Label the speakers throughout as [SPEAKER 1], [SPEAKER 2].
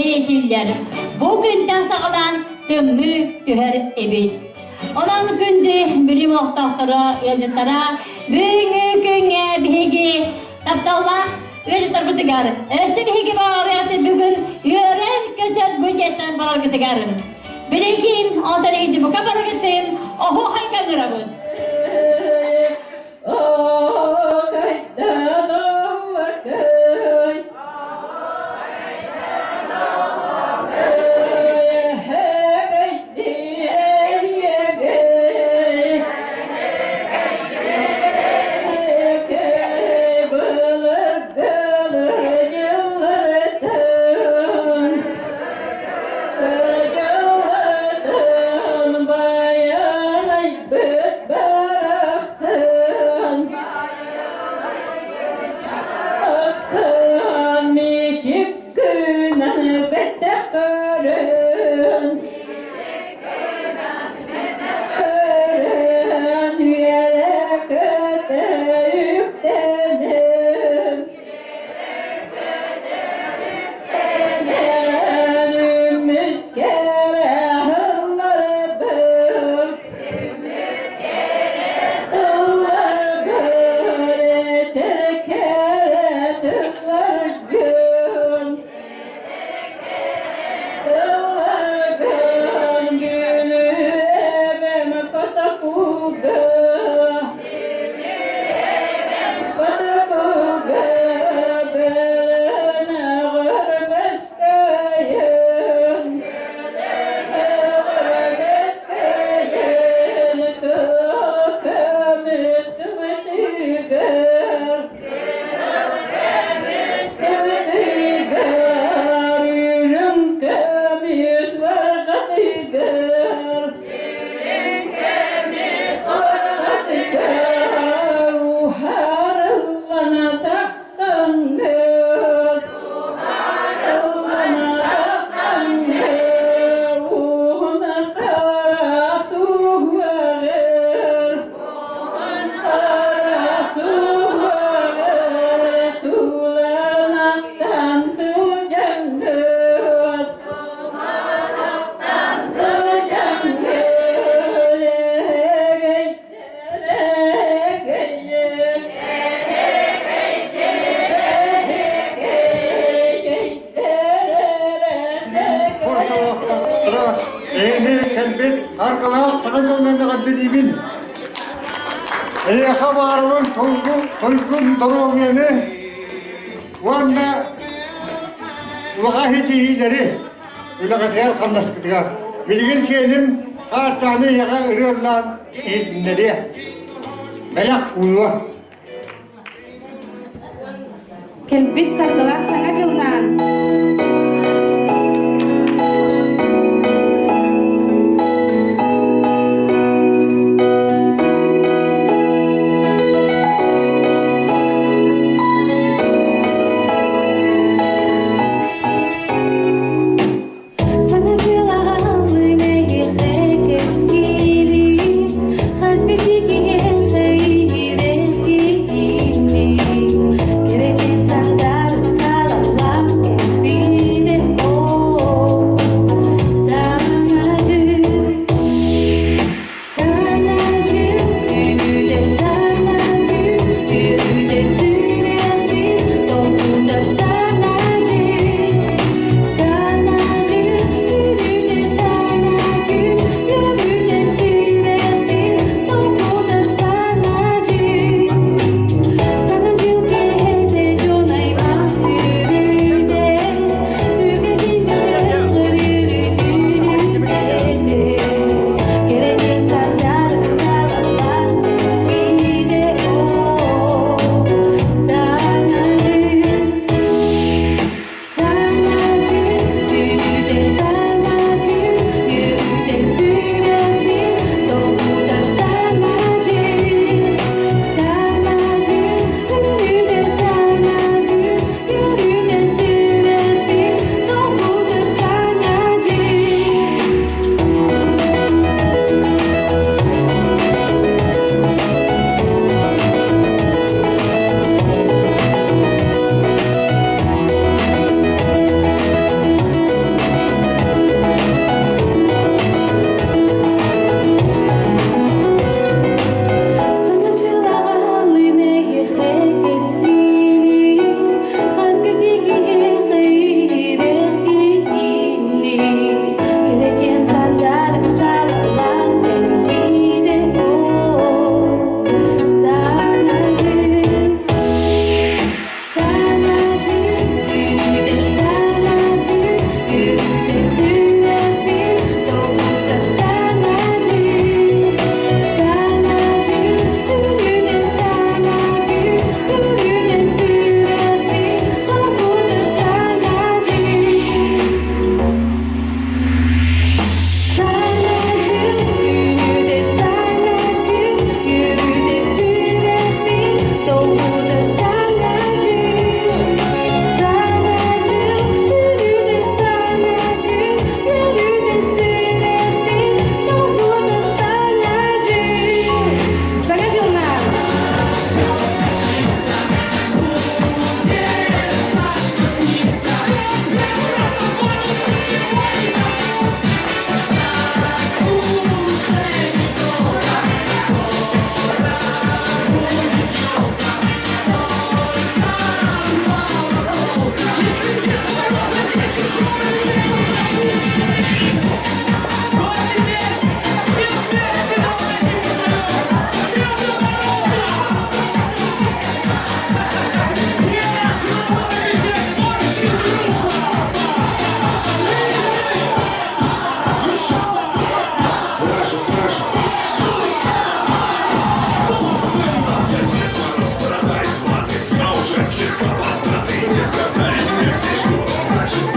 [SPEAKER 1] бэлиэтииллэр. Бу күнтэн саҕалаан тымныы түһэр эбит. Онон күндү билим олохтоохторо, ыалдьыттара, бүгүҥҥү күҥҥэ биһиги тапталлаах ыалдьыттарбытыгар, өссө биһиги баҕарыахты бүгүн үөрэн-көтөн бу дьиэттэн бараргытыгар. Билигин онтон иһити бука барыгытын оһуохайга ыҥырабыт.
[SPEAKER 2] Эйиэхэ кэлбит аргылаах саҥа дьылынан эҕэрдэлиибин! Эйиэхэ баарыбын туйгун доруобуйаны уонна улахан ситиһиилэри үлэҕитигэр-хамнаскытыгар. Билигин сиэним Хаартааны эйиэхэ ырыаллаан иһитиннэриэ. Бэлэх уунуо.
[SPEAKER 3] Кэлбит саргылаах Саҥа дьылнаан! Саҥа дьылаҕалыын эйиэхэ кэскили, хас биирдии киһиэхэ иһирэх киһини, кэрэтин сандарын саралаах кэлбит.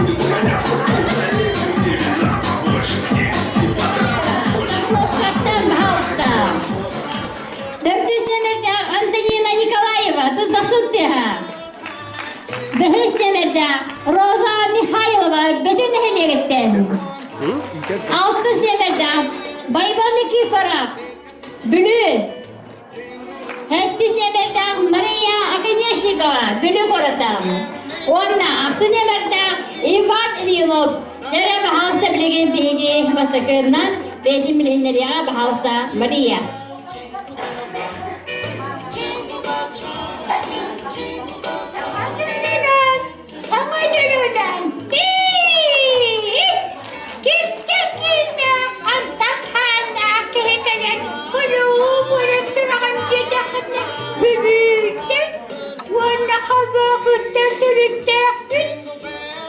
[SPEAKER 1] Каттан, пожалуйста. Төрдүс нүөмэрдээх Антонина Николаева, Тыздахсыт тыаһа. Бэһис нүөмэрдээх Роза Михайлова, Бөтүн нэһилиэгиттэн. Алтыс нүөмэрдээх Байбал Никифоров, Бүлүү. Сэттис нүөмэрдээх Мария Оконешникова, Бүлүү куората. Уонна ахсын нүөмэрдээх Иван Ильинов. Эрэ, баһаалыста билигин биһиги бастакынан бэйэтин билиһиннэриэҕэ, баһаалыста, Мария.
[SPEAKER 4] Саҥа дьөлүнэн тиит киртэн кииннээх хантан хааннаах киһи кэлэн кулуу буолан тураҕын диэтэххинэ Бүлүүттэн уонна Холбоокуттан төрүттээхпин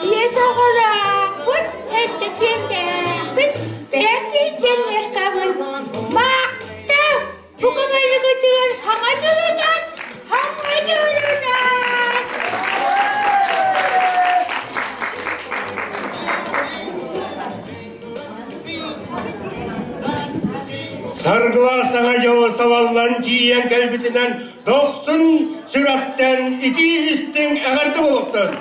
[SPEAKER 4] ийэ оҕолоохпун эттэ сиэннээхпин бэйэм пенсионеркабын Маахта Бу көмөлүгүтүгэр саҥа дьылынан, саҥа дьылынан!
[SPEAKER 5] Саргылаах саҥа дьыл салаллан тиийэн кэлбитинэн дохсун сүрэхтэн итии истиҥ эҕэрдэ буолуохтун!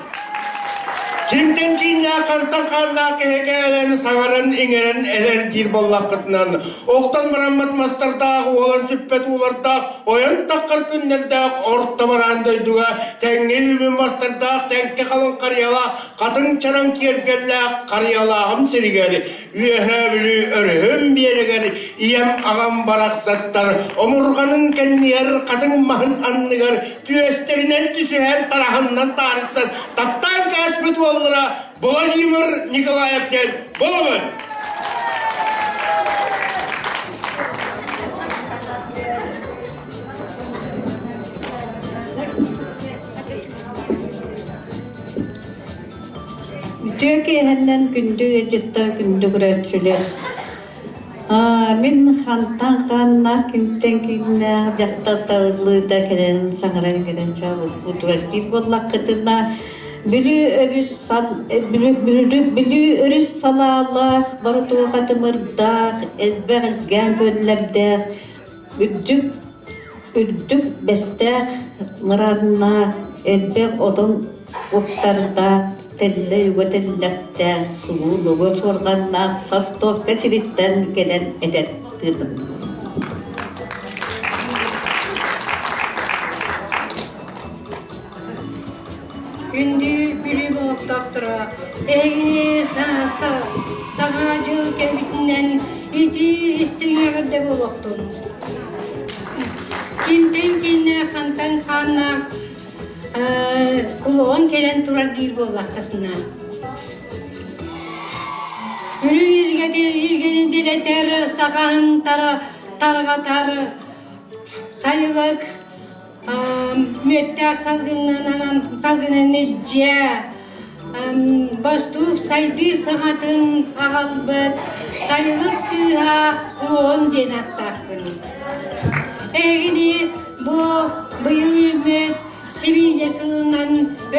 [SPEAKER 5] Кимтэн кииннээх хантан хааннаах киһи кэлэн саҥаран-иҥэрэн эрэр диир буоллаххытынан, охтон бараммыт мастардаах, уолан сүппэт уулардаах, ойон таххар күннэрдээх орто бараан дойдуга тэҥҥэ үүмүн мастардаах, тэҥкэ халыҥ харыйалаах, хатыҥ чараҥ киэргэллээх харыйалааҕым сиригэр Үөһээ Бүлүү өрүһүм биэрэгэр ийэм аҕам барахсаттар омурҕанын кэннигэр хатыҥ маһын анныгар түөстэринэн түсүһэн тараһыннан таарыйсан таптаан кээспит уоллара Владимир Николаев диэн буолабын.
[SPEAKER 6] Үтүө киэһэннэн күндү ыалдьыттар, күндү көрөөччүлэр! Мин хантан хааннаах кимтэн кииннээх дьахтар талыллыыта кэлэн саҥаран кэлэн чообурбутугар диир буоллаххытына, Бүлүү өрүс Бүлүү өрүс салаалаах, боротуоха тымырдаах, элбэх элгээн күөллэрдээх, үрдүк Үрдүк бэстээх мырааннаах, элбэх отон уктардаах, тэллэй уга тэллэхтээх, сулуу-лугу суорҕаннаах Состовка сириттэн кэлэн этэр тыынын.
[SPEAKER 7] Күндү Бүлүү олохтоохторо, эһигини Саҥа дьыл кэлбитинэн итии истиҥ эҕэрдэ буолуохтун. Кимтэн кииннэ хантан хааннаах кулуһун кэлэн турар диир буоллаххытына. Үрүҥ илгэти илгэнин дэлэтэр, саҕаһын тарҕатар сайылык мүөттээх салгынынан салгынын илдьэ бостуук сайдыы саҥатын аҕалбыт сайылык кыыһа Кулуһун диэн ааттаахпын. Эһигини бу быйыл үүммүт сибиинньэ сылынан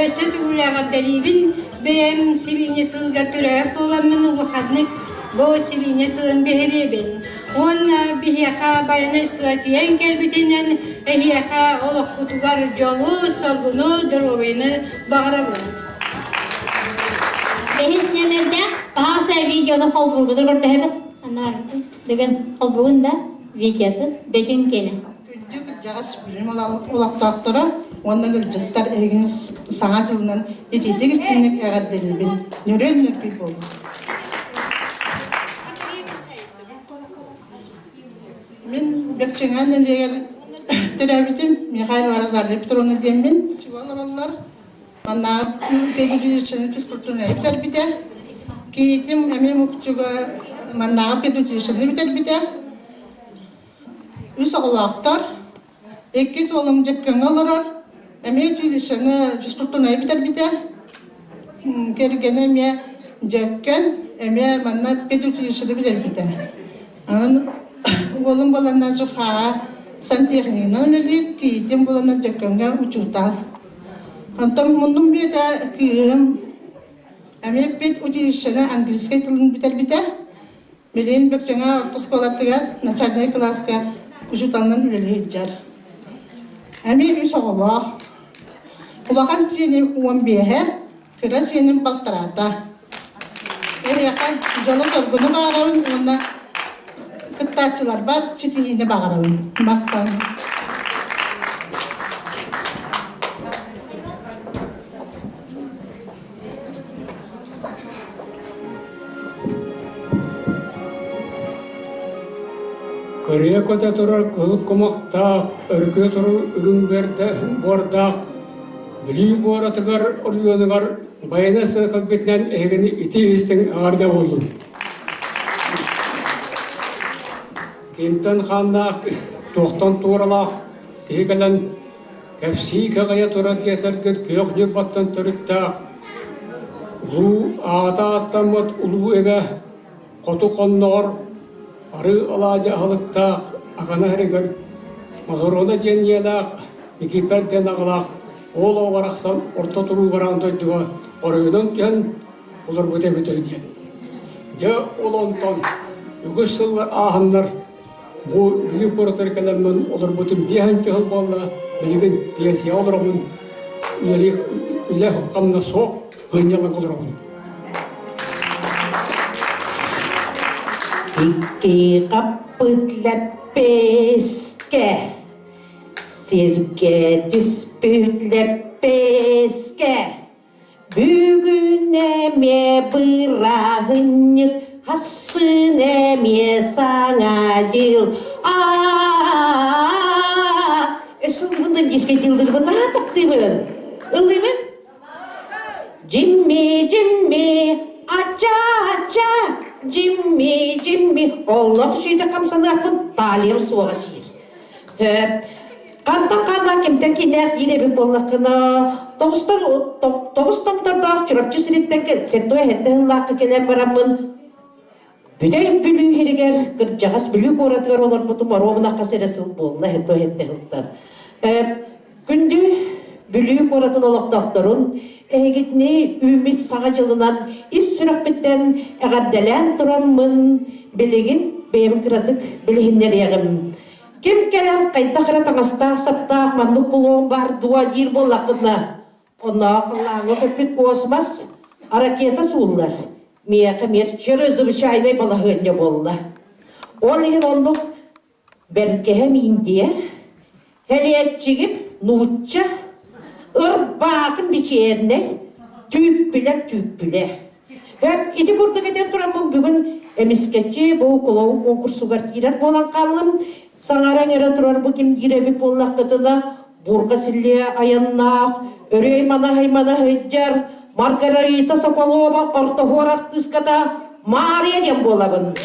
[SPEAKER 7] өссө төгүл эҕэрдэлиибин. Бэйэм сибиинньэ сылыгар төрөөбүт буоламмын улаханнык бу сибиинньэ сылын биһириибин. Уонна биһиэхэ байанай сыла тиийэн кэлбитинэн эһиэхэ олохпутугар дьолу, соргуну, доруобуйаны баҕарабын.
[SPEAKER 1] Бэһис нүөмэрдээх пожалуйста видеону холбуургутур көрдөһөбүт. Бүгүн холбугун да видеоты бөтүн киэнэ.
[SPEAKER 8] Күндү кырдьаҕас билим олохтоохторо уонна ыалдьыттар эһигини саҥа дьылынан итиитик истиҥник эҕэрдэлиибин. Нөрүөн нөргүй буолуҥ. Мин Бэкчэҥээн нэһилиэгэр төрөөбүтүм Михаил Розалия Петровна диэммин. Чугал олороллор. Маннааҕы педучилищены физкультурнай бүтэрбитэ. Кийиитим эмиэ Мукчуга маннааҕы педучилищены бүтэрбитэ. Үс оҕолоохтор. Иккис уолум Дьөккөҥҥө олорор. Эмиэ училищены физкультурнай бүтэрбитэ. Кэргэнэ эмиэ Дьөккөн, эмиэ манна педучилищены бүтэрбитэ. Онон уолум буоланнар Дьуххаҕа сантехнигынан үлэлиир, кийиитим буоланнар Дьөккөҥҥө учуутал. Онтон муннум бүөтэ кыыһым. Эмиэ педучилищены английскай тылын бүтэрбитэ. Билигин Бөкчөҥө орто оскуолатыгар начальнай кылааска учууталынан үлэлии сылдьар. Эмиэ үс оҕолоох. Улахан сиэним 15-э, кыра сиэним балтараата. Эһиэхэ дьолу-соргуну баҕарабын уонна кыттааччыларбар ситиһиини баҕарабын. Махтанабын.
[SPEAKER 9] Кырыйа көтө турар кыһыл кумахтаах, өргө турар үрүҥ буордаах Бүлүү куоратыгар оройуонугар байыаннай сыл кэлбитинэн эһигини итии-истиҥ эҕэрдэ буоллун! Кимтэн хааннаах, туохтан туоралаах киһи кэлэн Кэпсии кэҕийэ турар диэтэргит күөх Ньурбаттан төрүттээх улуу аата ааттаммыт улуу эбэ хоту хонноҕор арыы алаадьы аһылыктаах Акана иһэригэр Мазурона диэн ийэлээх Никиппэр диэн аҕалаах уол оҕо барахсан орто туруу бараан дойдуга оройунан түһэн олорбут эбитэ үһү диэн. Дьэ ол онтон үгүс сыллар ааһаннар Бу Бүлүү куоратыгар кэлэммин олорбутум биэһинчи сыл буолла, билигин пенсияҕа олоробун, үлэлии үлэ-хамнас суох, сынньалаҥ олоробун.
[SPEAKER 10] Икки хаппыт лэппиэскэ, сиргэ түспүт лэппиэскэ, Бүгүн эмиэ бырааһынньык, хасын эмиэ саҥа дьыл. Аа, өссө ыллыбын да дискэ ыллыырбын наһаа таптыыбын. Ыллыыбын? Джимми, Джимми, ача, ача, Джимми, Джимми, олох сүүтэ хамсаныахпын талиям суоҕа сиир. Хантан хааннаах кимтэн кииннээх диир эбит буоллаххына, тоҕустар тоҕус томтордоох Чурапчы сириттэн сэттэ сэттэ сыллаахха кэлэн бараммын, Бүтэй Бүлүү сиригэр кырдьаҕас Бүлүү куоратыгар олорбутум оруобуна хас эрэ сыл буолла сэттэ сылтан. Күндү Бүлүү куоратын олохтоохторун эһигитини үүммүт Саҥа дьылынан ис сүрэхпиттэн эҕэрдэлээн тураммын, билигин бэйэм кыратык билиһиннэриэҕим. Ким кэлэн хайдах эрэ таҥастаах-саптаах маннык кулуон баар дуо диир буоллаххытына, онноох халлааҥҥа көппүт космос ракета сууллар. Миэхэ эмиэ чрезвычайнай балаһыанньа буолла. Ол иһин оннук бэргэһэм Индия, Кэлиэччигим нуучча, ырбаахым бичиэрнэй, түүппүлэм түүппүлэ. Ити курдук этэн тураммын бүгүн эмискэччи бу клоун конкурсугар киирэр буолан хааллым. Саҥаран эрэ турар бу ким диир эбит буоллаххытына, бурга силлиэ айаннаах, өрүөй манаһай-мана сылдьар Маргарита Соколова ортоһуор артыыската Маарыйа диэн буолабын.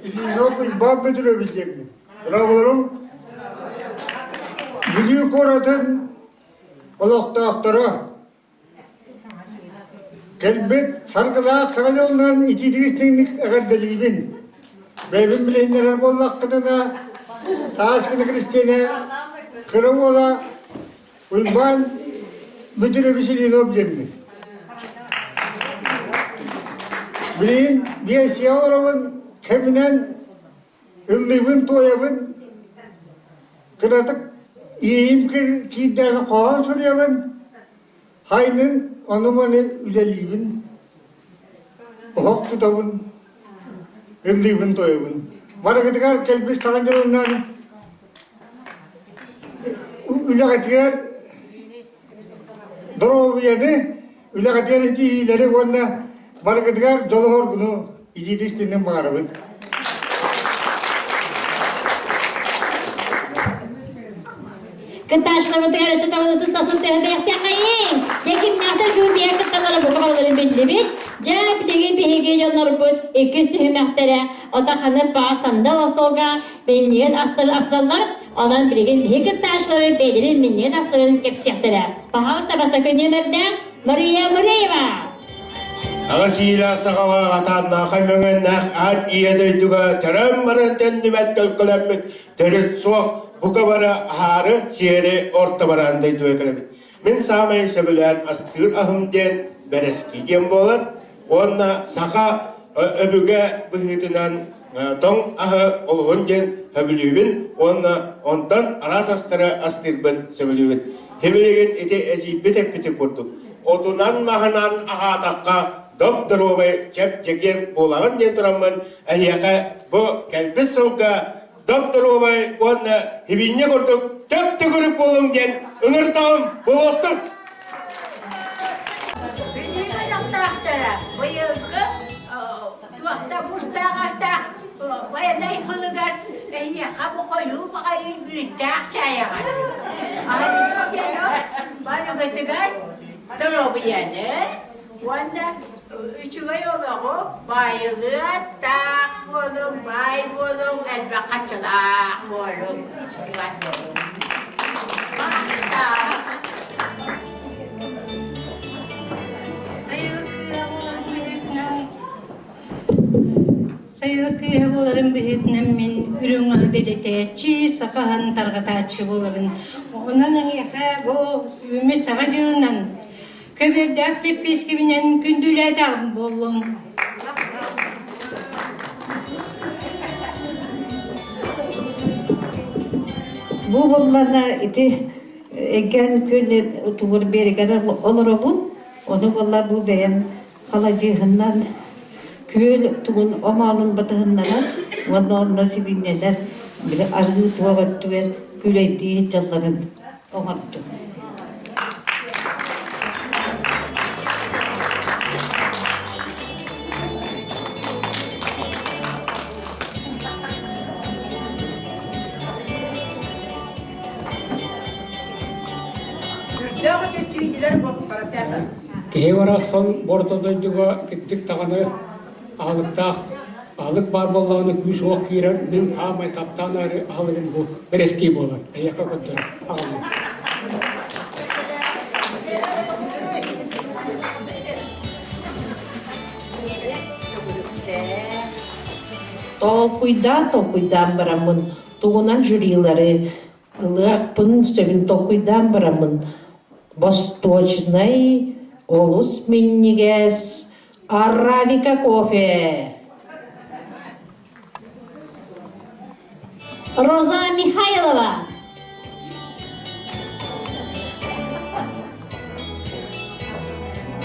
[SPEAKER 2] Ильина Уйбаан Бөдүрөбүт диэммин. Браvolарым Бүлүү куоратын олохтоохторо Кэлбит саргылаах саҥа дьылынан итиитик истиҥник эҕэрдэлиибин. Бэйэбин билиһиннэрэр буоллаххытына, таас гына Кристиэнэ кыра уола Уйбаан Бүдүрөбүс Ильинов диэммин. Билигин биэнсийэ олоробун, кэминэн Ыллыыбын-туойабын, кыратык иэйим киирдээҕи хоһоон суруйабын, хайнын ону-маны үлэлиибин, оһох тутабын, ыллыыбын-туойабын. Барыгытыгар кэлбит Саҥа дьылынан үлэҕитигэр доруобуйаны, үлэҕитигэр ситиһиилэри уонна барыгытыгар дьолу-соргуну итиитэ-истиннин баҕарабын.
[SPEAKER 1] Кыттааччыларбытыгар өссө табылытын тасыл төһөбэйэхтээхэйин. Дьэ кимнээхтэр бүгүн биһиги кытталлара бука барыларын биллибит. Дьэ билигин биһиги дьоннорбут иккис түһүмэхтэрэ отаханы паа сандал остуолга минньигэс астарын ахсаллар. Онон билигин биһиги кыттааччылары бэйэлэрин минньигэс астарын кэпсиэхтэрэ. Пожалуйста, бастакы нүөмэрдээх. Мария Мыреева.
[SPEAKER 5] Аҕа сиилээх саҕалаах атааннаах мөҥөннөөх аан ийэ дойдуга төрөөн баран төннүбэт төлкөлөммүт төрүт суох бука бары аһаары сиэри орто бараан дойдуга кэлэбит. Мин саамай сөбүлээн астыыр аһым диэн бэрэски диэн буолар уонна саха өбүгэ быһыытынан тоҥ аһы олуһун диэн сөбүлүүбүн уонна онтон араас астары астыырбын сөбүлүүбүн. Сибилигин ити эдьиийбит эппитин курдук, отунан-маһынан аһаатахха доп-доруобай чэп-чэгиэн буолаҕын диэн тураммын эһиэхэ бу кэлбит сылга доп-доруобай уонна сибиинньэ курдук төп-төгүрүк буолуҥ диэн ыҥыртаҕым буолуохтун!
[SPEAKER 4] Бүлүү быйылгы туохта бултаах-астаах байанай сылыгар эһиэхэ бу хойуу баҕайы үүттээх чаай аҕаллым. Барыгытыгар доруобуйаны уонна үчүгэй олоҕу байылыаттаах буолуҥ, баай буолуҥ, элбэх хаччылаах буолуҥ.
[SPEAKER 7] Сайылык кыыһа буоларым быһыытынан мин үрүҥ аһы дэлэтээччи, саха аһын тарҕатааччы буолабын. Онон эһиэхэ бу үүммүт Саҥа дьылынан көбүөрдээх лэппиэскэбинэн күндүлээтэҕим буоллун.
[SPEAKER 6] Бу буоллана ити эгэн күн тугур биэригэр олоробун. Ону буолла бу бэйэм халадьыыһынан күөл тугун омоонун батыһыннаран уонна онно сибиинньэлэр били арыы туох өттүгэр күлэйдии сылдьалларын оҥордум.
[SPEAKER 9] Киһи барахсан орто дойдуга кырдьык даҕаны аһылыктаах аһылык баар буоллаҕына күүс-уох киирэр мин аамай таптаан аһылыгым бу бэрэскии буолар эйиэхэ көрдөрөр аҕаллым
[SPEAKER 10] Толкуйдаан толкуйдаан бараммын тугунан жюрилары ылыахпын сөбүн толкуйдаан бараммын восточнай олус минньигэс арабика кофе
[SPEAKER 1] Роза Михайлова.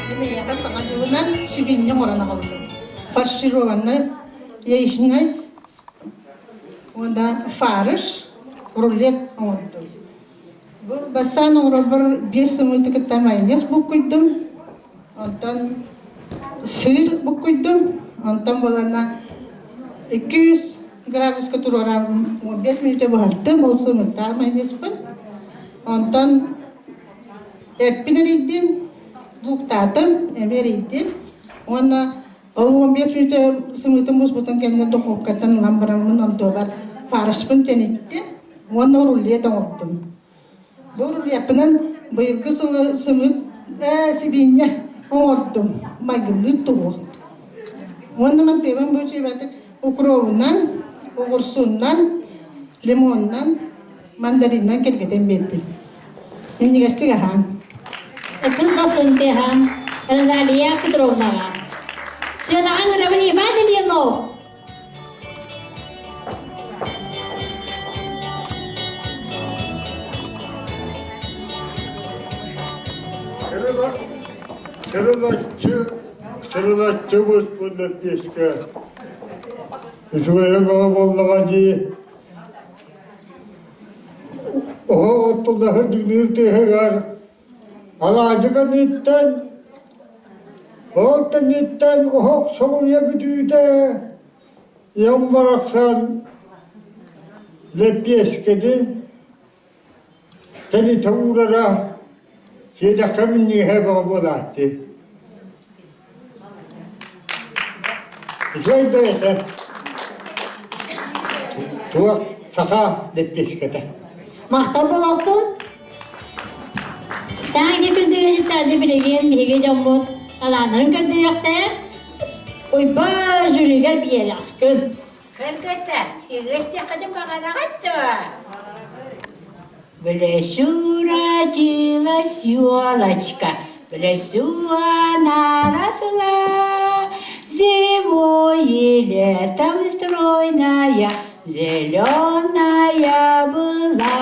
[SPEAKER 8] Мин эйиэхэ саҥа дьылынан сибиинньэ оҥорон аҕаллым. Фаршированный яичный уонна фарш, рулет оҥордум. Бу бастаан оҥорорбор биэс сымыыты кытта майонез буккуйдум, онтон сыр буккуйдум, онтон буолана 200 градуска туруорабын 15 мүнүүтэ буһартым, ол сымыыттаах майонезпын. Онтон эппин эрийдим, лууктаатым, эмиэ эрийдим уонна Ол 15 мүнүүтэ сымыытым буспутун кэннэ духовкаттан ылан бараммын онтуобар фаршпын тэниттим уонна рулет оҥордум. Бу рулеппынан быйылгы сылы сымыыт ээ сибиинньэ оҥордум майгынныыр туһуох. Уонна мантыыбан бу чиэбэтик укробунан, оҕурсуннан, лимонунан, мандаринынан кэргэтэн биэрдим. Минньигэстик аһаан.
[SPEAKER 1] Ытын дохсун Розалия Петровнаҕа. Сыанаҕа ыҥырабын Иван Ильинов.
[SPEAKER 2] Сырылаччы, сырылаччы буспут лэппиэскэ. Үчүгэйэ бөҕө буоллаҕа дии. Оһох оттуллаһар дьиҥниир тыаһыгар алаадьы кэнниттэн, ол кэнниттэн оһох соҕуруйа бүтүүтэ ийэм барахсан лэппиэскэни Тэнитэ уурара сиэдэххэ минньигэһэ бөҕө буолааччы. Үчүгэй да этэ. Туох саха лэппиэскэтэ.
[SPEAKER 1] Махтал буолуохтун. Таах күндү билигин биһиги дьоммут талааннарын көрдөрүөхтэрэ. Уйба жюригэр биэрэскин.
[SPEAKER 4] Кыргыта, ырыастыаххытын баҕараҕыт дуо? В лесу родилась елочка, в лесу она росла, зимой и летом стройная, зеленая была.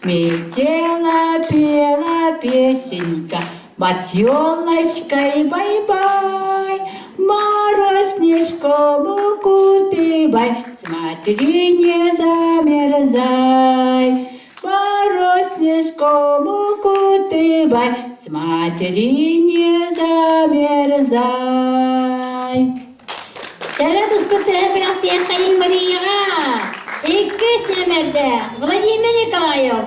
[SPEAKER 4] Метела пела песенька, Мать елочкой бай-бай, Мороз снежком укутывай, Смотри, не замерзай. Мороз снежком укутывай, Смотри, не замерзай.
[SPEAKER 1] Сэрэ туспут бырахтыаххайын Марияҕа иккис нүөмэрдэ Владимир Николаев.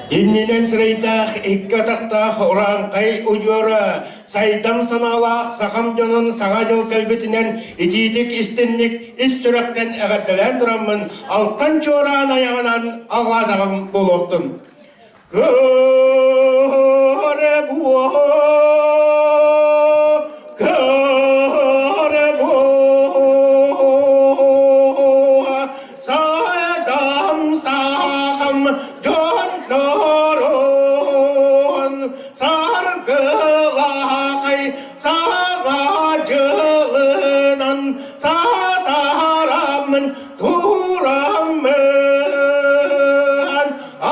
[SPEAKER 5] Иннинэн сырайдаах, икки атахтаах урааҥхай удьуора, сайдам санаалаах сахам дьонун Саҥа дьыл кэлбитинэн итиитик истинник ис сүрэхтэн эҕэрдэлээн тураммын алтан чуораан айаҕынан алҕаатаҕым буолуохтун. Көрө буо, көрө буо, сайдам сахам дьоннорун саргылаахай саҥа дьылынан сатараммын тураммын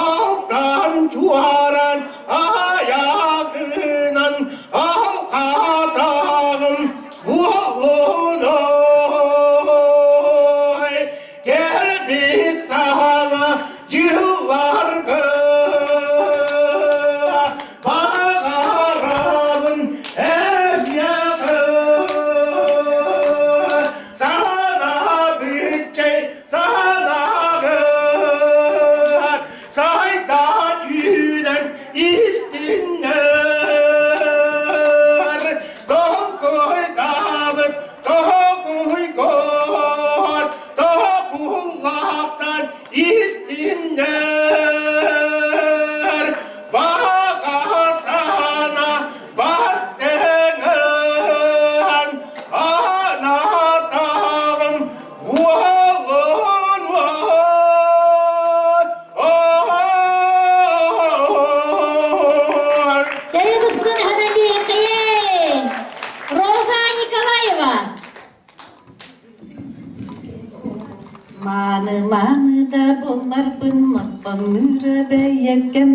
[SPEAKER 5] алтан чуаран аягынан алқатағым буолуной кэлбит саҕана дьылларга баҕарабын эйиэхэ санаабыччай санаагыт сайдан үүнэн истиннэр толкуйдаабыт тоһокуйгот тоһокуллаахтан истиннэр баҕа сана бастыҥын анаатаҕым буолун
[SPEAKER 1] Дәрі туспутун аһынан биэрэххэйин! Роза Николаева.
[SPEAKER 6] Мааны-мааны да буолларбын маппаҥныыра бэйэккэм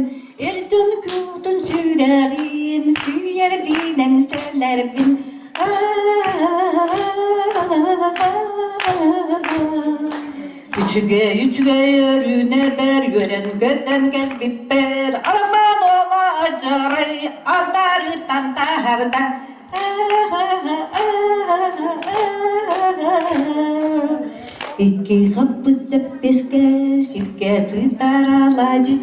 [SPEAKER 6] эр дьон куутун сүрэҕин сүүйэрбинэн сэлэрбин Үчүгэй үчүгэй өрүүнэбэр үөрэн көтөн кэлбиппэр Арамаан уола адьарай анаарыттан таһарда Икки хаппыт лэппиэскэ сиргэ сытар алаадьы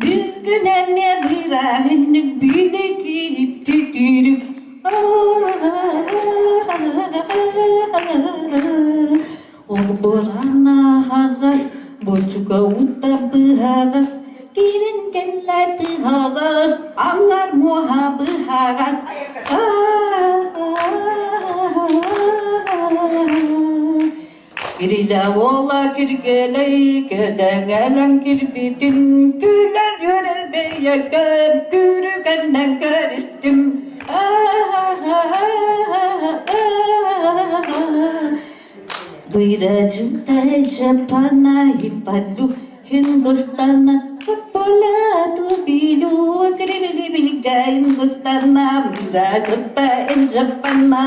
[SPEAKER 6] Бүгүн эмиэ бырааһынньык бүлэ киипти түүрүк Олбураана аһаҕас, буочука уута быһаҕас, киирэн кэллэ тыһаҕас, аҥар муоһа быһаҕас. Кирилэ уола Киргэлэй кэдэҥэлэн кирбитин күлэр үөрэр бэйэкэм күрүгэннэн көрүстүм. Быйрачынтай жапана и палю Hindustana Поляту билю кривили билга Hindustana Быйрачынтай жапана.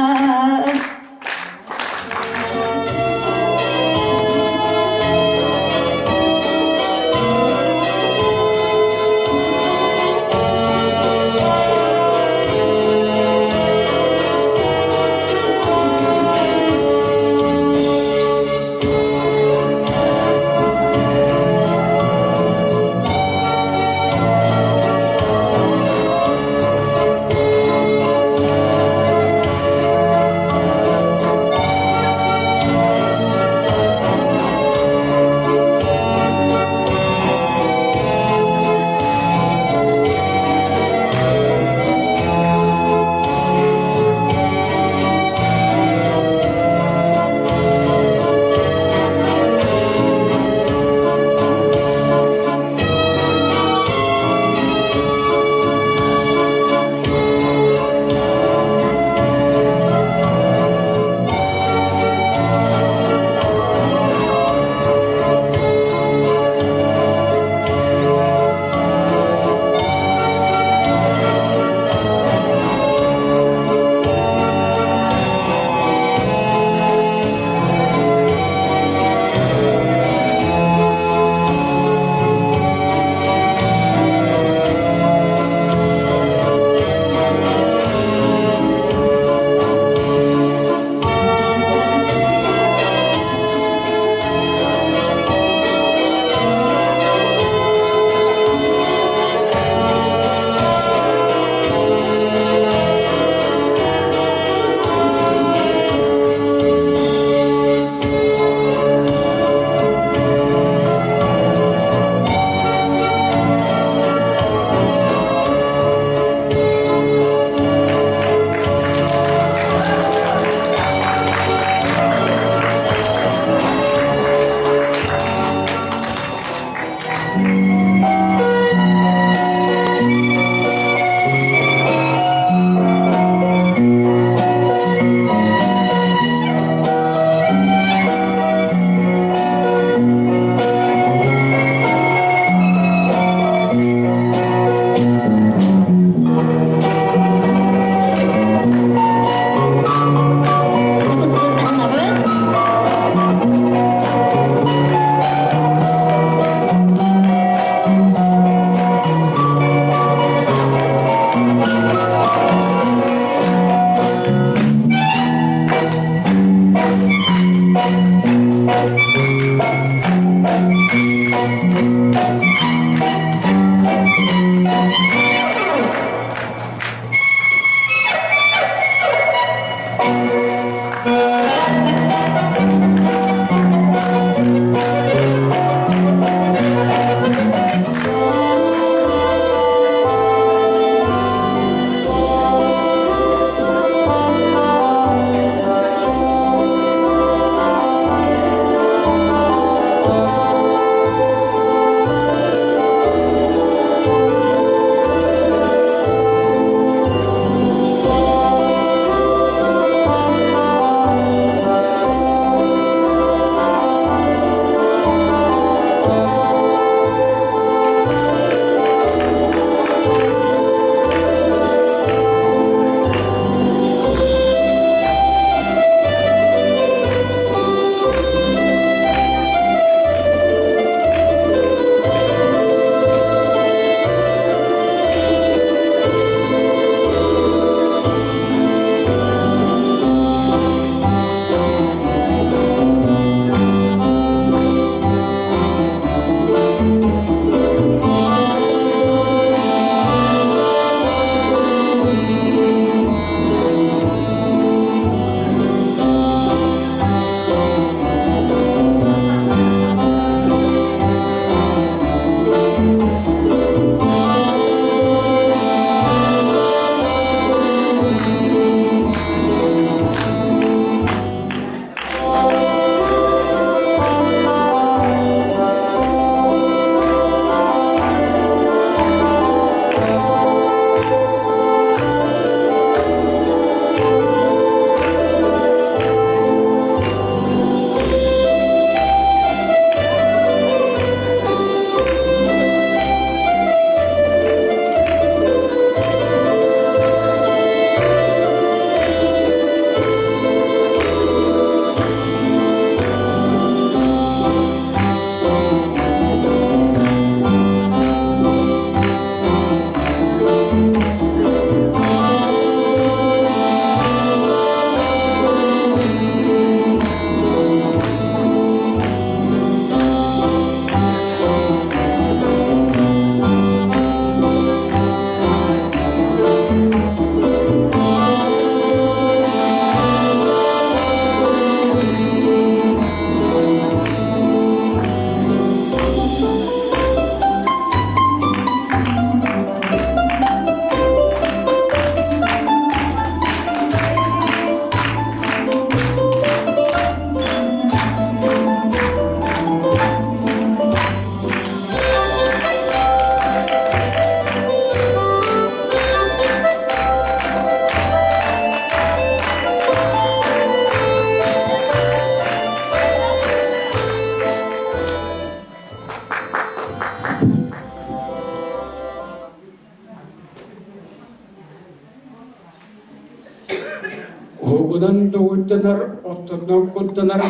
[SPEAKER 9] Уһугунан дугуйданар, оттотунан курданар,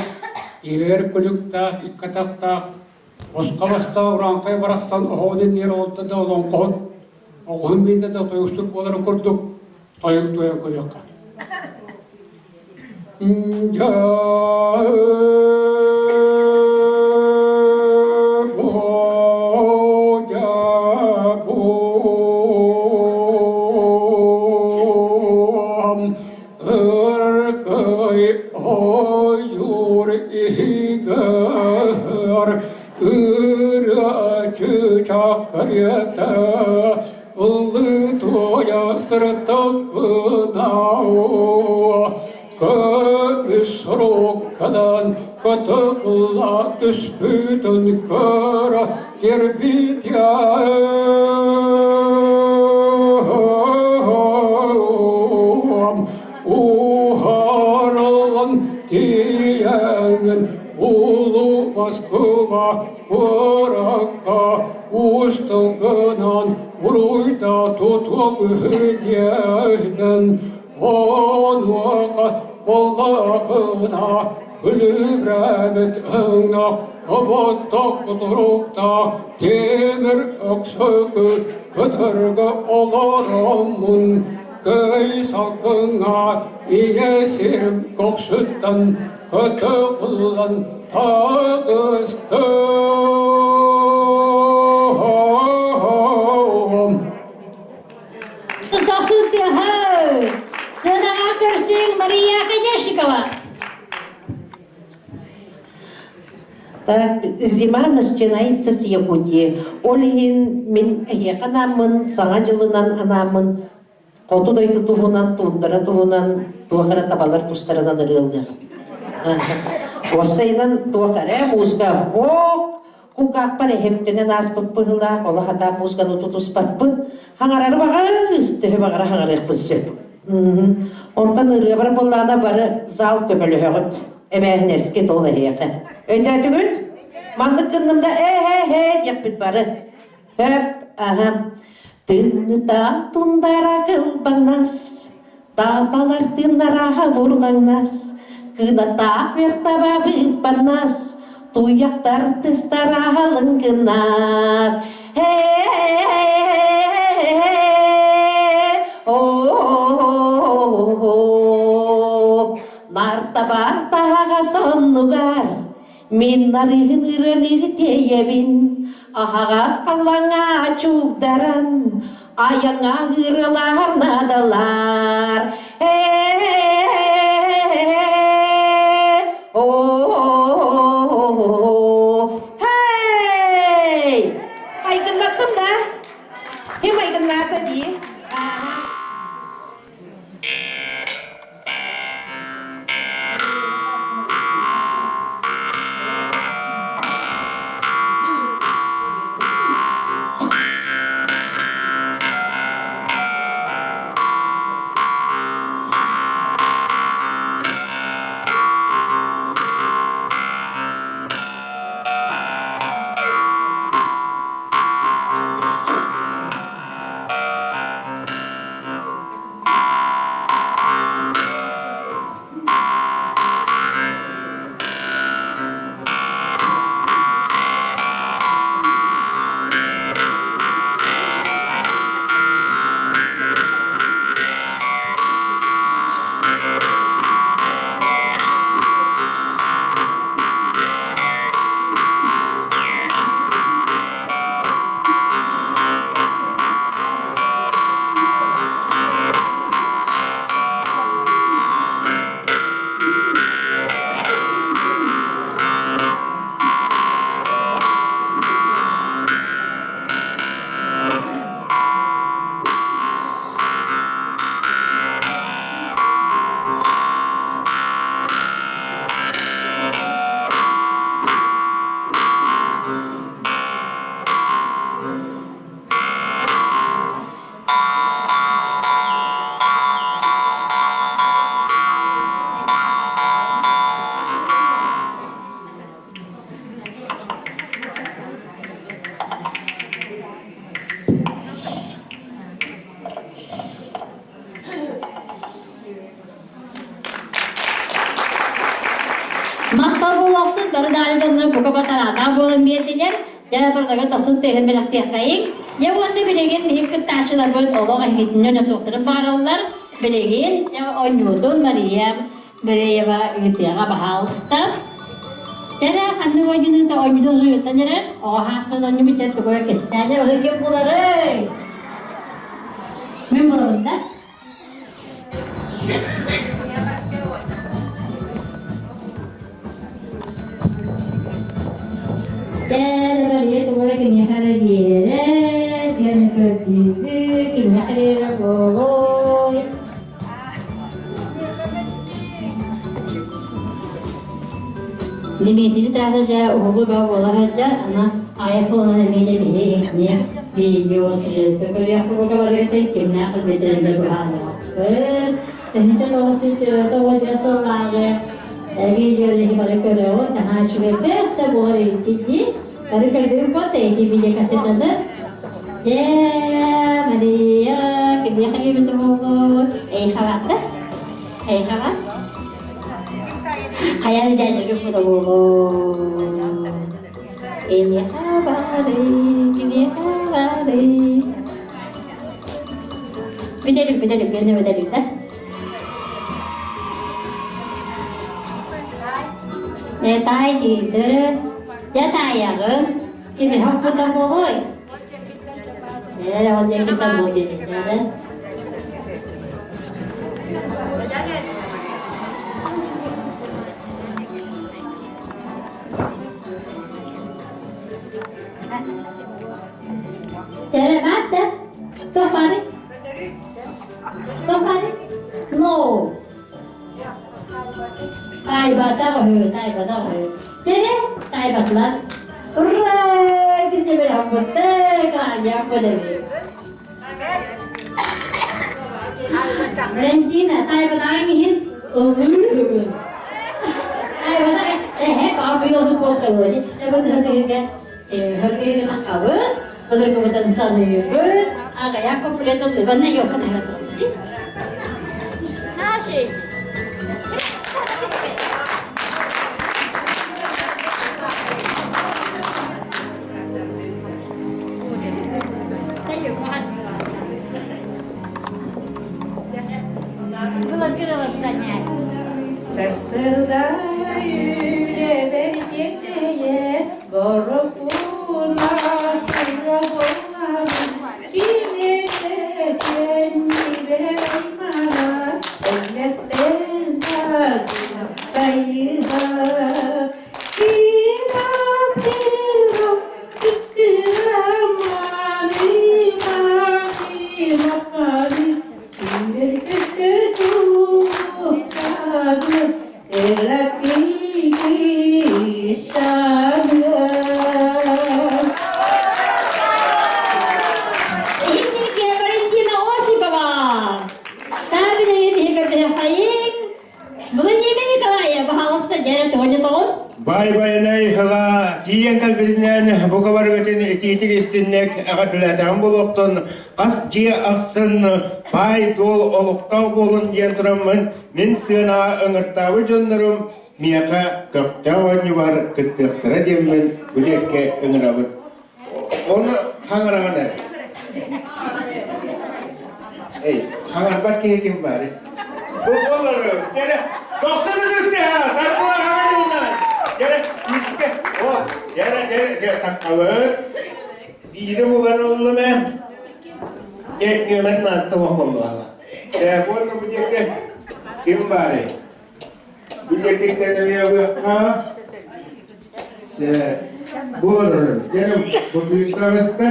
[SPEAKER 9] иһэр күлүктээх, икки атахтаах, босхо бастаах урааҥхай барахсан оһоҕун иннигэр олордо да олоҥхоһут оҕуһун биитэ да тойуксут буоларын курдук тойук туойан көрүөххэ. Ыркый ойуур иһигэр ырыа чыычаах кэриэтэ ыллыы туойа сырыттахпына көмүс сорукканан көтөкулла түспүтүн көрө кирбитиэм уһарыллан тиийэҥин улуу Москва куоракка усталгынан уруйда тутуом үһү диэһинэн онуоха буоллаҕына күлүбүрээбит өҥнөх оботтох кутуруктаах тимир өксөкү көтөргө олороммун көй салгыҥҥа ийэ сирим көхсүттэн көтөҕүллэн таҕыстым.
[SPEAKER 1] Сыанаҕа көрсүҥ Мария Конешникова.
[SPEAKER 10] Так, зима начинается с Якутии. Ол иһин мин эһиэхэ анааммын, Саҥа дьылынан анааммын, хоту дойду туһунан, туундара туһунан туох эрэ табалар тустарынан ырыалыаҕым. Уопсайынан туох эрэ музыка ох Кулгаахпар эһэм ааспыт быһыылаах, олох атаах музыканы тутуспаппын. Хаҥарары баҕас, төһө баҕара хаҥарыахпын сөп. Онтон ырыабар буоллаҕына бары зал көмөлөһөҕүт. Эбээһинэскит ол эһиэхэ. Өйдөөтүгүт? Маннык гынным да ээ-һээ-һээ диэхпит бары. Хөп, аһа. Тыынныта тундара кылбаҥнас, Таапалар тыыннара бурҕаҥнас, Кынаттаах вертаба быыппаннас, Туйахтар тыстара лыҥкынас. Нартабар таһаҕас оннугар Мин нарыһын ырыаны тиэйэбин, аһаҕас халлаҥҥа чугдаран, айаҥҥа ырылаһар наадалар. Hey! Айгыннаттым да? Ким айгыннаата дии?
[SPEAKER 1] Махтал буолуохтун, бары даҕаны дьоннор бука батараатаах буолан биэрдилэр. Дьэ, барыларга тосун тыаһын бэлэхтиэххэйиҥ. Дьэ, уонна билигин биһиги кыттааччыларбыт олох эһигитинэн отуохтарын баҕараллар. Билигин оонньуутун Мария Быреева ыытыаҕа баһаалыста. Тэрэ ханнык оонньууну да оонньуутун суруйтан эрэр. Оҕо хаахтан оонньуубут дьэ тугу эрэ кистээн эрэр. Ол ким буларый? Мин булабын да? Дээрэ тугу эрэ киниэхэ эрэ биэрэр, диэн көрдүүбүт, киниэхэ биэрэр буолуой. Дмитрий Таша дьэ уһулу бөҕө буола сылдьар, аны айфонун эмиэ дьэ биһиги видео сюжетка көрүөх курдук барыгытын кимнээх ылбытын дьэ быһаарыахпыт. 1999 сыллааҕы видеоны бары көрөҕүт, наһаа үчүгэйдик да буолар эбит дии. Бары көрдүгүт буолта ити видеокассетаны. Ээ, Мария, кимиэхэ биэрбитэ буолуой? Эйхавата? Эйхава? Хайа да дьайдыргыт бута буолуой? Кимиэхэ баарый, кимиэхэ баарый? Бүтэrik, бүтэrik, бенде бүтэrik да. Э, таай диидэр, дьэ таайаҕын, кимиэхэ укпута буолуой? Ээ, ол диэки буол диэбиттэрэ. Чэрэ баат да? Туох баарый? Туох баарый? No. Таайбатах үһү, таайбатах үһү. Чэрэ, таайбатылар. Ура! Кисебер хаппыттык, аанньаах бөлөбүт. Валентина, таайбатаҕыҥ иһин ыллыыр үһүгүн. Таайбатах эһэ баҕа буолталуо дии. Эбэтэр Хабыт, былыргыбытын саныыбыт, аҕыйах куплет ыллыбанна ёлка таһыратыспыт. Наши!
[SPEAKER 3] Сарсыарда үлэбэр тиэтэйэр Бороппуна кырга буоллаҕым, кимиэхэ кэннибэр аймана, эллэттэн тардына сайыһа. Киирэ-киирэ кыккырамааны, мааны, махааны, сүүрэр-көтөр туохтааны,
[SPEAKER 1] Иһинники Валентина Осипова! Таабилайын иһигэр Владимир Николаев, пожалуйста, дьэрэ тоҕо тоҕун?
[SPEAKER 5] Бай-байанай ыла тиийэн кэлбитинэн бука барыгытын итиитик истинник эҕэрдэлээтэҕим буолуохтун хас дьиэ ахсын баай-дуол олохтоох буолун диэн тураммын Мин сыанаҕа ыҥыртаабыт дьоннорум миэхэ көхтөөх оонньуубар кыттыахтара диэммин бу диэккэ ыҥырабыт. Ону хаҥараҕын эрэ. Эй, хаҥарбат киһи ким баарый? Бу буолар, кэрэ, тохсон үстэ, саргыла хаҥарыынан. Кэрэ, үстэ, о, кэрэ, кэрэ, кэрэ, таккабыт. Биири булан ыллым ээ. Дьэ, нүөмэр наатта уох буоллаҕа. Ээ, уонна бу диэки ким баарый? Бу диэкиттэн эмиэ ылыахха. Сэ, бу олорор. Дьэ, бу кыыс таҕыста.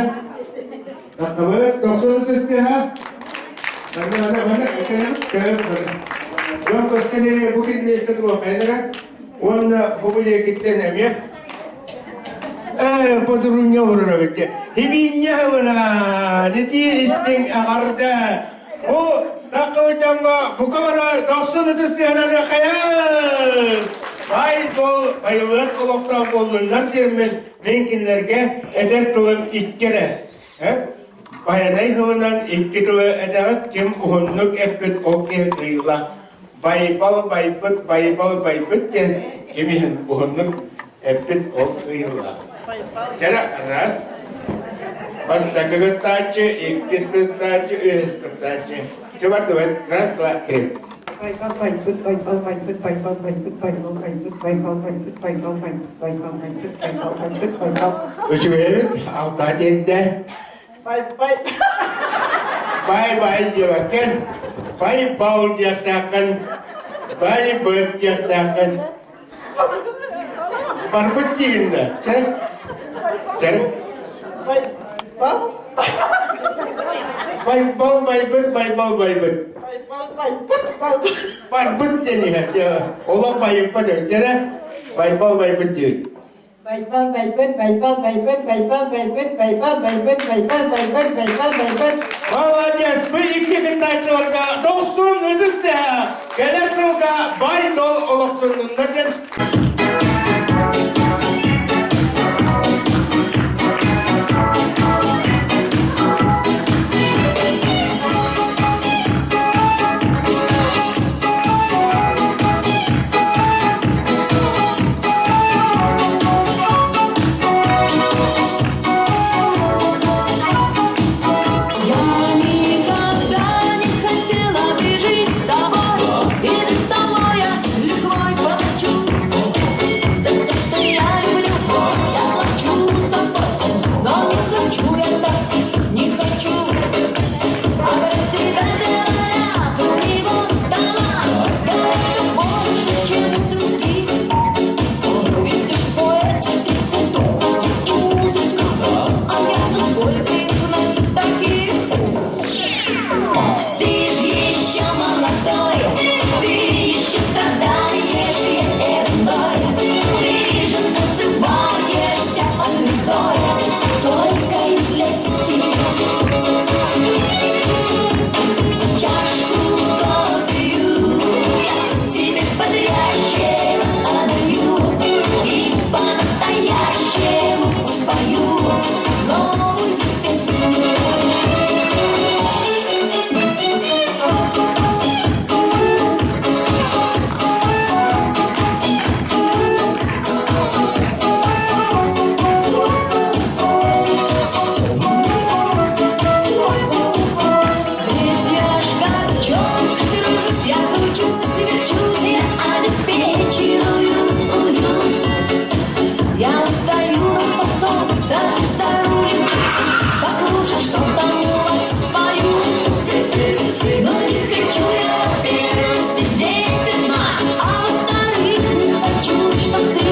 [SPEAKER 5] Таххабыт, 90 ытыстыһа. Манна, манна, манна, этэнэм, көм, Дьон көстөн эрэ бу ким миэстэ туруоххайнара. Уонна бу диэкиттэн эмиэ Ээ, бодуруҥҥа олорор эбит. Хибиинньэ ылына, ити истиҥ аҕарда. Бу таххыбытамҥа бука бара дохсун ытыс тыһанарыахайын! Бай-дол байылыат олохтоох буоллуннар диэммин мин кинилэргэ этэр тылым икки эрэ. Байанай тылынан икки тылы этэҕит, ким уһуннук эппит ол киһи кыайыылаах. Байбал байбыт, байбал байбыт диэн. Ким иһин уһуннук эппит ол ыйыллар. Чара раз. Бастакы кыттааччы, иккис кыттааччы, үһүс кыттааччы. Чэ бардыбыт. Раз, два, три.
[SPEAKER 11] Байбал байбыт, байбал байбыт, байбал байбыт, байбал байбыт, байбал байбыт, байбал байбыт, байбал байбыт, байбал байбыт, байбал.
[SPEAKER 5] Үчүгэйбит, алтаа тиэрдэ.
[SPEAKER 11] Бай-бай.
[SPEAKER 5] Бай-бай диэбэккин, бай-бал диэхтээххин, бай-быт диэхтээххин. Барбыт диигин да, чэ? Чэ?
[SPEAKER 11] Байбал.
[SPEAKER 5] Байбал байбыт, байбал байбыт.
[SPEAKER 11] Байбал байбыт, байбал.
[SPEAKER 5] Барбыт диэн иһэр, дьэ, олох байыппат өйдөрө, байбал байбыт диэбит.
[SPEAKER 11] Байбал байбыт, байбал байбыт, байбал байбыт, байбал байбыт, байбал байбыт, байбал байбыт.
[SPEAKER 5] Молодец! Вы икки кыттааччыларга дохсун ытыс тэһэ! Кэлэр сылга бай-дол олохтоннуннар диэн
[SPEAKER 12] Я никогда не хотела бы жить с тобой, И без того я с лихвой плачу. За то, что я люблю, я плачу собой, Но не хочу я так, не хочу. А про тебя говорят, у него талант гораздо больше, чем у других. Ведь ты ж поэт и художник, и музыкант, а я-то сколько их нас таких? Ты ж еще молодой, ты еще страдаешь ерундой, ты же называешься звездой только из лести. Чашку кофею я тебе бодрящего налью и по-настоящему спою новую песню. Ведь я ж как пчелка тружусь, я кручусь и верчусь, я обеспечиваю уют. Я устаю, но потом сажусь за руль и мчусь, послушать, что там у вас поют. Но не хочу я, во-первых, сидеть одна, а во-вторых, не хочу, чтоб ты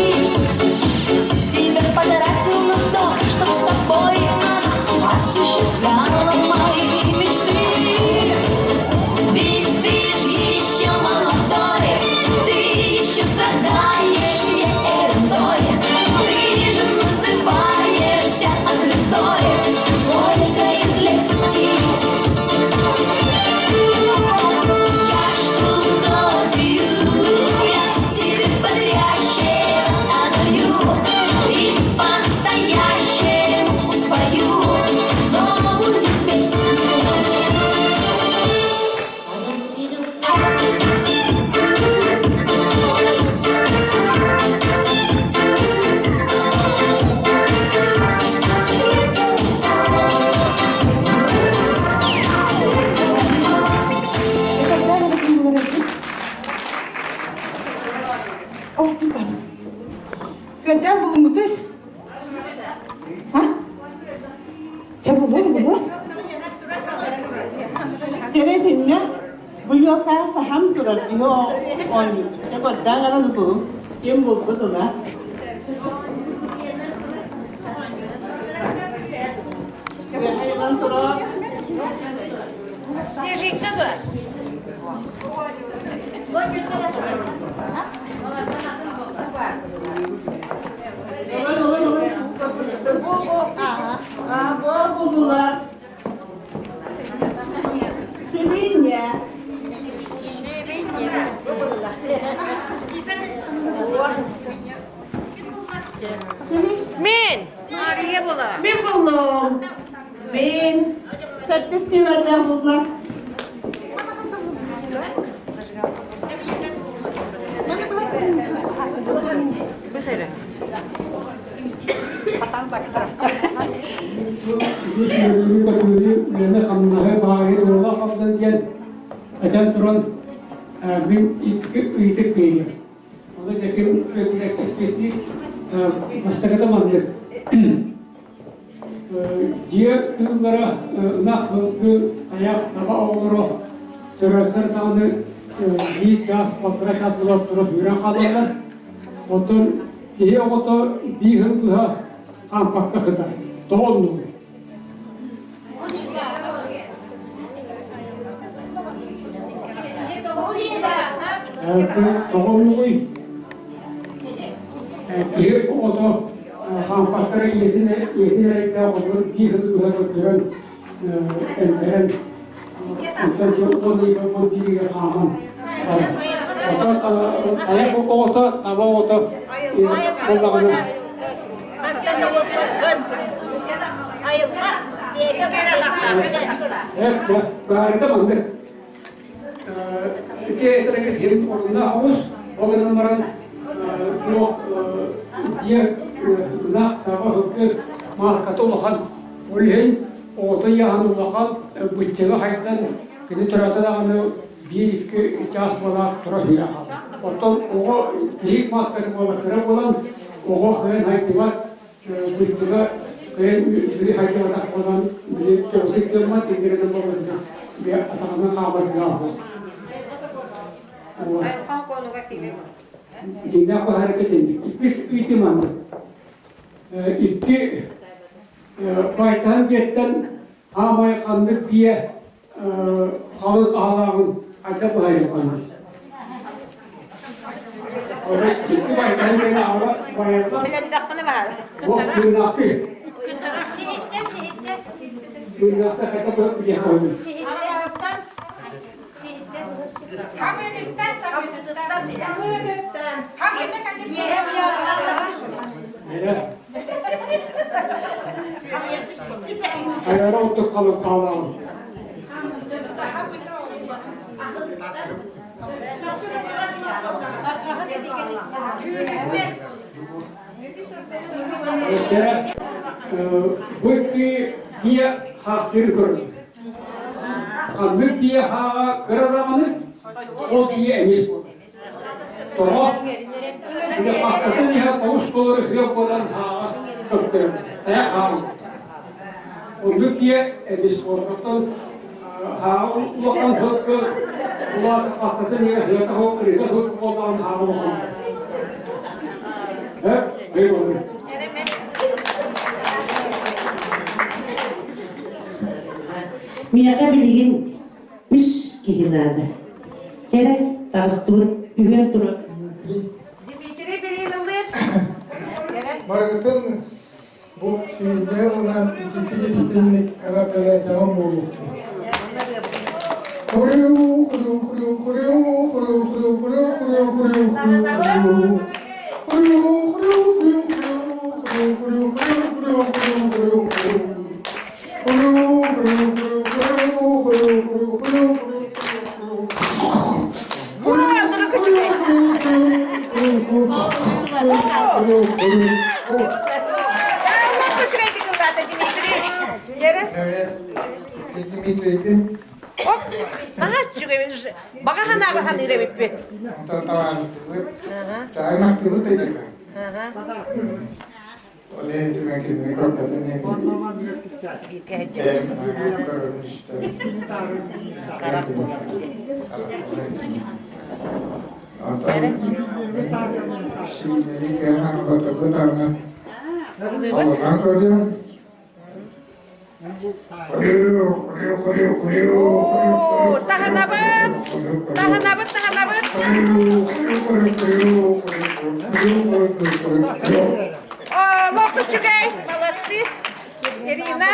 [SPEAKER 12] себя потратил на то, чтоб с тобой она осуществляла мои мечты. Ведь ты ж еще молодой, ты еще страдаешь ерундой, ты же называешься звездой только из лести. Чашку кофею я тебе бодрящего налью и по-настоящему спою новую песню.
[SPEAKER 8] Когда я говорю, Когда булуҥҥутуй? А? Чэ булуҥ, булуҥ. Чэрэтиннэ бу юока саһан турар киһи оонньуур. Чэ көрдөөн баран булуҥ. Ким булбут ыла. Кэбэһэ турар.
[SPEAKER 6] Снежинка да?
[SPEAKER 8] А, булдулар. Сибинья.
[SPEAKER 6] Мин!
[SPEAKER 8] Мин буллум. Мин. Сэттис пиво буллар.
[SPEAKER 9] Үгүс үлэни-хамнаһы баайы туола халдан диэн этэн туран мин ыйытык биэриэм. Ону дьэким эппиэттиир бастакыта маннык. Дьиэ кыыллара ынах, сылгы, тайах, таба оҕолоро төрөөтөр даҕаны биир чаас, балтараа чаас буолан тура сүүрэн хаалаллар. Оттон киһи оҕото биир сыл быһа хаампакка сытар. Тоҕо оннугуй? Тоҕо оннугуй? Киһи оҕото хаампакка ийэтин ийэтин эрэйдээх оҕолор биир сыл быһа көрдөрөн эмтэрэн онтон уон ыйга уон бииригэр хааман барар. Оттон тайах оҕото таба оҕото буоллаҕына Эп, баарыта маннык. Ити этэргэ тиһим оруннаах оҕус, ол гынан баран туох дьиэ ынах таба сылгы мааската улахан. Ол иһин оҕото ыйааһын улахан, быччыҥа хайдан кини төрөөтө даҕаны биир-икки чаас буолаат тура сүүрэ хаалар. Оттон оҕо тиһик мааската буола кыра буолан оҕо кыайан хайдыбат, быччыҥа кыайан били хайдыбатах буолан били төбөтүн гыммат иннигинэн буолбатына били атаҕынан хаамар кыаҕа суох. Дьиҥнээх баһаарга тинник. Иккис ыйытыы маннык. Икки байтаһын биэттэн Аамай ханнык биэ халыҥ аһалааҕын хайдах быһаарыаххыный? Икки байтаһын биэни аҕала байаллар. Ол тыыннаахтыы. Тыыннаахтыы хайдах билиэххиний? Хайара оттук халык хаалаҕын. Бу икки биэ хаахтыыры көрдүм. Ханнык биэ хааҕа кыра даҕаны, ол биэ эмис буолар. Тоҕо? Били хахтатын иһэ олус толору үһүө буолан хааҕа көптөрөр. Тайах хааҕа. Оннук биэ эмис буолар. Оттон хааҕа улахан сылгы улаат хахтатын иһэ сыата суох, ырыта суох буоллаҕына хааҕа улахан. Эп, өй болуй.
[SPEAKER 10] Миэхэ билигин үс киһи наада. Кэрэ, таҕыстыбыт, үһүөн турар.
[SPEAKER 13] Дмитрий Белинылыыр.
[SPEAKER 14] Барыгытын бу сүүрбэһэ уонан ититик истинник эҕэрдэлээтэҕим буолуохтун. Хуру хуру хуру хуру хуру хуру хуру хуру хуру хуру хуру хуру хуру хуру хуру хуру хуру хуру хуру
[SPEAKER 10] Баҕа санааба саныыр эбиппит.
[SPEAKER 13] Таһынабыт! Таһынабыт, таһынабыт! Олох үчүгэй, молодцы! Ирина,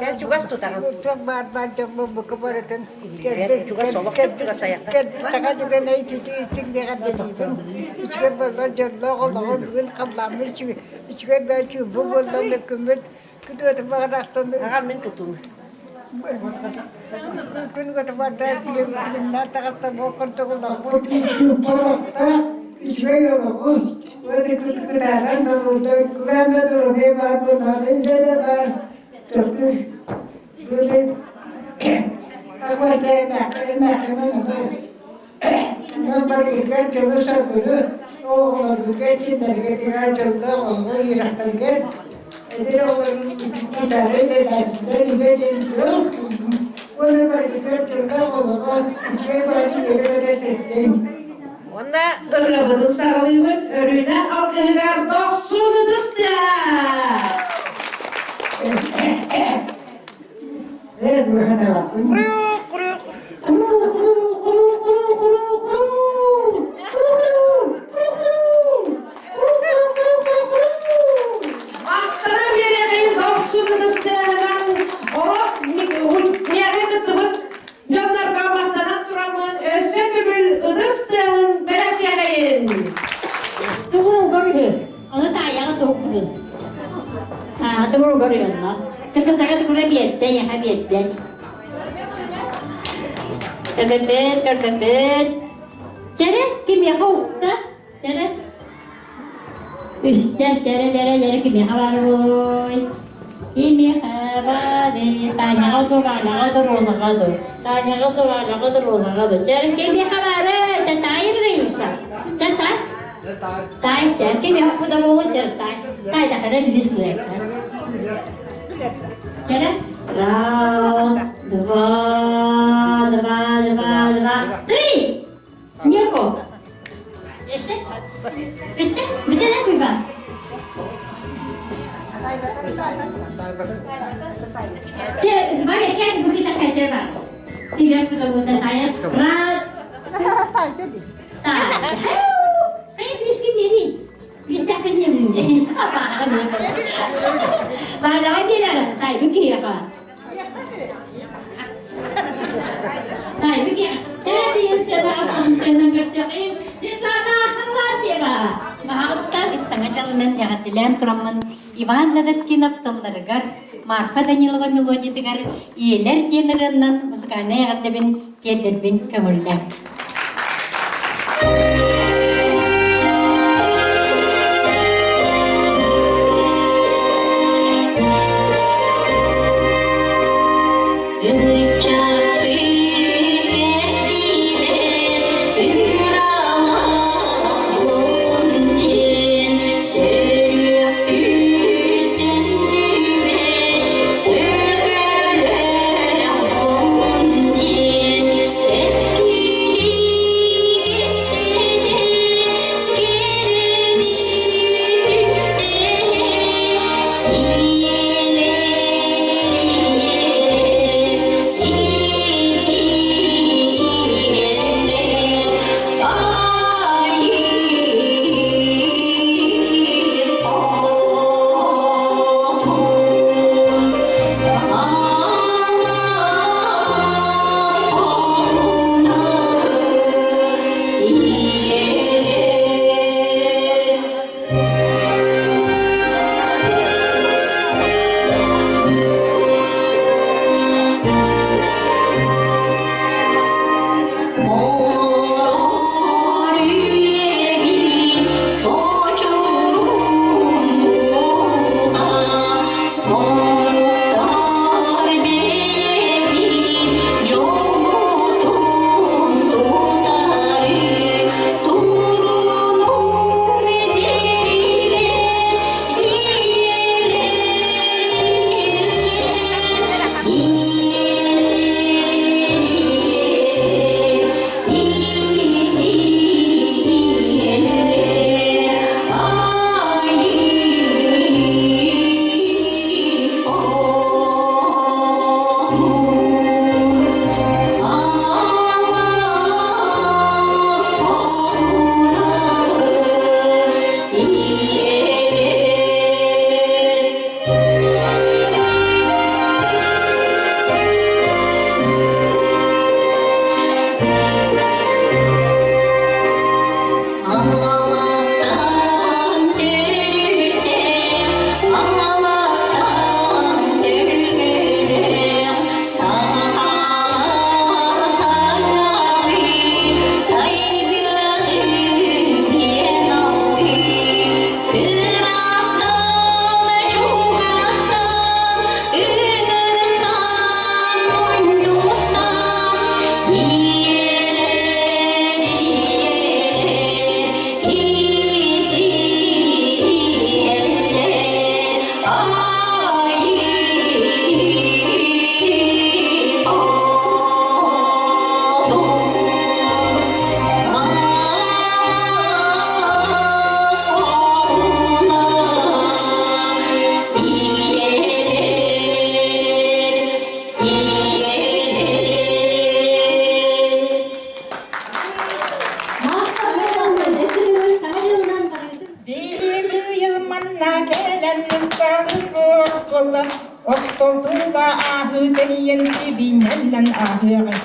[SPEAKER 13] эн чугас тутаҕын. Чугас олох чугас айахха.
[SPEAKER 11] Саҥа дьылын ититиитин үчүгэй буоллар дьоллоох олоҕу бүгүн хамламмыт үчүгэй бөөчүү бу буолла күммүт күтүөтүм баҕарахтан
[SPEAKER 13] Аҕам мин тутун.
[SPEAKER 11] Күн көтү барда күлүмнээн таҕыста буол курдук олорбут. үчүгэй олоҕу уонна кытаанах доруобуйа кылаан да доруобуйа баар буоллаҕына үлэ да баар тохтуур бүгүн Барыгытыгар дьолу-соргуну, оҕолоргутугар, сиэннэргитигэр дьоллоох олоҕу үөрэхтэригэр, эдэр оҕолорун утары үлэлээбиттэр үлэ диэн тыл уонна барыгытыгар дьоллоох олоҕу үчүгэй баҕайы үөрэ-көтө сылдьыҥ.
[SPEAKER 10] Уонна ырыабытын саҕалыыбыт Өрүүнэ алгыһыгар дохсун ытыс тыаһа! Махтанан биэриэхин дохсун ытыс тыаһынан олох миэхэ кыттыбыт дьоннорго махтанан тураммын өссө төгүл ытыс тыаһын бэлэхтиэҕэйин.
[SPEAKER 1] Тугу угар үһү? Ону таайаҕа туох үһү? Аа, тугу угар үһү онно? Кыргыттарга тугура биэрдэ, эйиэхэ биэрдэ. Көрбөппүт, көрбөппүт. Чэрэ, кимиэхэ укта? Чэрэ. Үстэр, чэрэ, чэрэ, чэрэ, кимиэхэ барыбый? Кимиэхэ бары? Таняҕа ду, Валяҕа ду, Розаҕа ду. Таняҕа ду, Валяҕа ду, Розаҕа ду. Чэрэ, кимиэхэ бары? Татай Раиса. Татай. Тай, чэр, кимиэхэ куда буолу, чэр, тай. Тай, дахара билис Чэрэ. Раз, два, два, два, два, три. Ньоко. Өссө? Бүттэ? Бүтэ да куйба? Те, Варя, кел бүгүн хайдер бар. Тигер куда тая. Раз. Тай. Хай, близки бери. Баалаҕа биэрэр, таайбын киһиэхэ. Таайбын киһиэхэ. Чэрэ сыанаҕа тыынан көрсүөххэ Светлана Харлампьева. Баһаҕыста саҥа дьалынан эҕэрдэлээн тураммын Иван Ладоскинов тылларыгар, Марфа Данилова мелодиятыгар «Ийэлэр» диэн ырыаннан музыкальнай эҕэрдэбин тиэрдэрбин көҥүллээн.
[SPEAKER 12] Кэскили
[SPEAKER 3] буолла, ортотуга ааһыы тэнийэн сибиинньэннэн ааһыаҕын.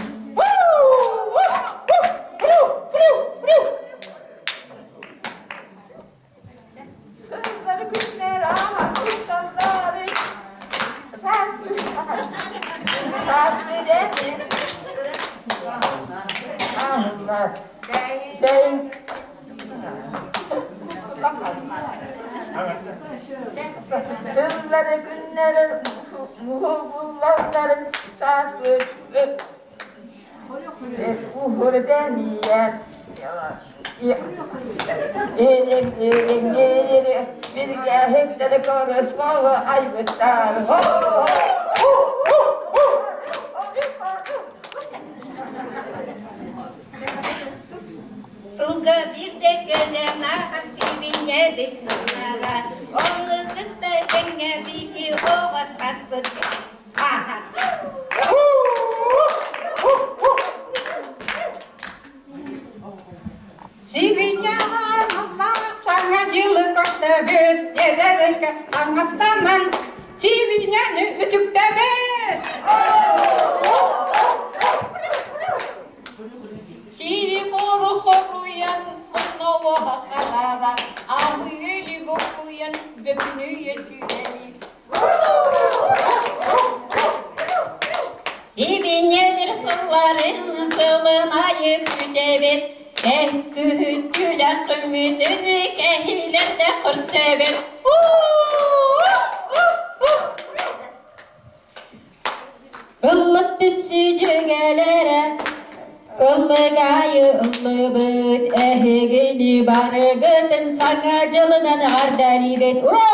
[SPEAKER 13] Сыллары күннэр ааһан кутталлары саас саас бирэми ааһыллар Сэй Сыллары күннэри муһуллалларын саас Уһурдэнийэн Билгээһиктэри көрүс айбыттар.
[SPEAKER 3] Сылга биирдэ кэлэн ааһар сибинньэбит сыллара, ону кытта тэҥҥэ биһи оҕо сааспыт ааһар. Сибиньяналаах саҥа дьылы көрсөбүт, сиэдэрэлгэ таҥастанан сибиньяны үтүктэбит.
[SPEAKER 1] Сири-буору хоруйан, онно харааран, аһыы буккуйан, бөкүнүйэ сүүрэлиир. Сибиньэлэр сылларын сылын айы күтэбит, Кэккүһүттүлэх күммүтүн кэһиилэрдэ көрсөбүт. Ыллык түмсүү дьүөгэлэрэ, ыллык аайы ыллыбыт, эһигини барыгытын Саҥа дьылынан эҕэрдэлиибит! Ура!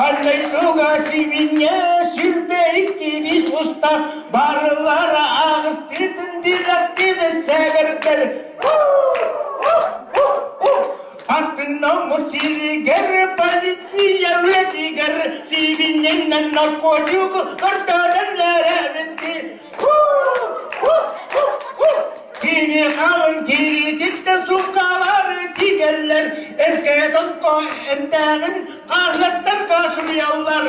[SPEAKER 5] Аннайдуга сибиньэ 22 уста барылара аҕыстыытын билэртибит сэгэрдэр. Аттынаммы сиригэр полиция үлэтигэр сибинньэннэн наркотик көрдөөнөллөр эбитти. Кини халыҥ кириититтэн сумкалары тигэллэр, эргэ токко эмтээҕин хаһыаттарга суруйаллар.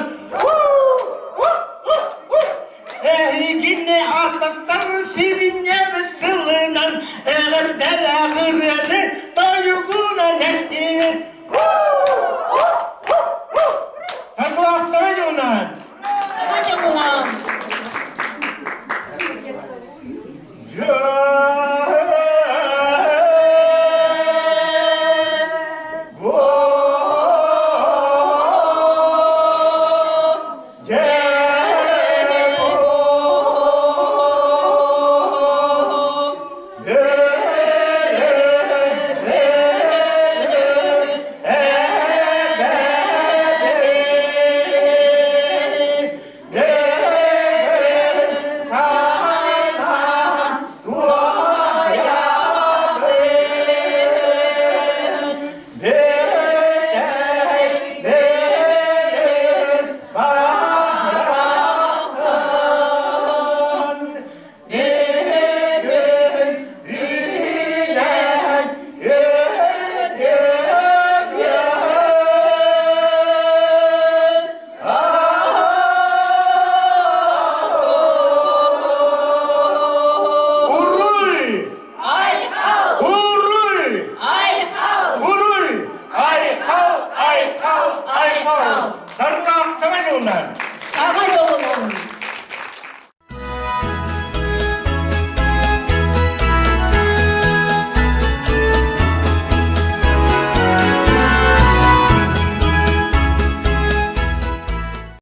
[SPEAKER 5] Эһигини атастар сибинньэбит сылынан эҕэрдэлээх ырыаны.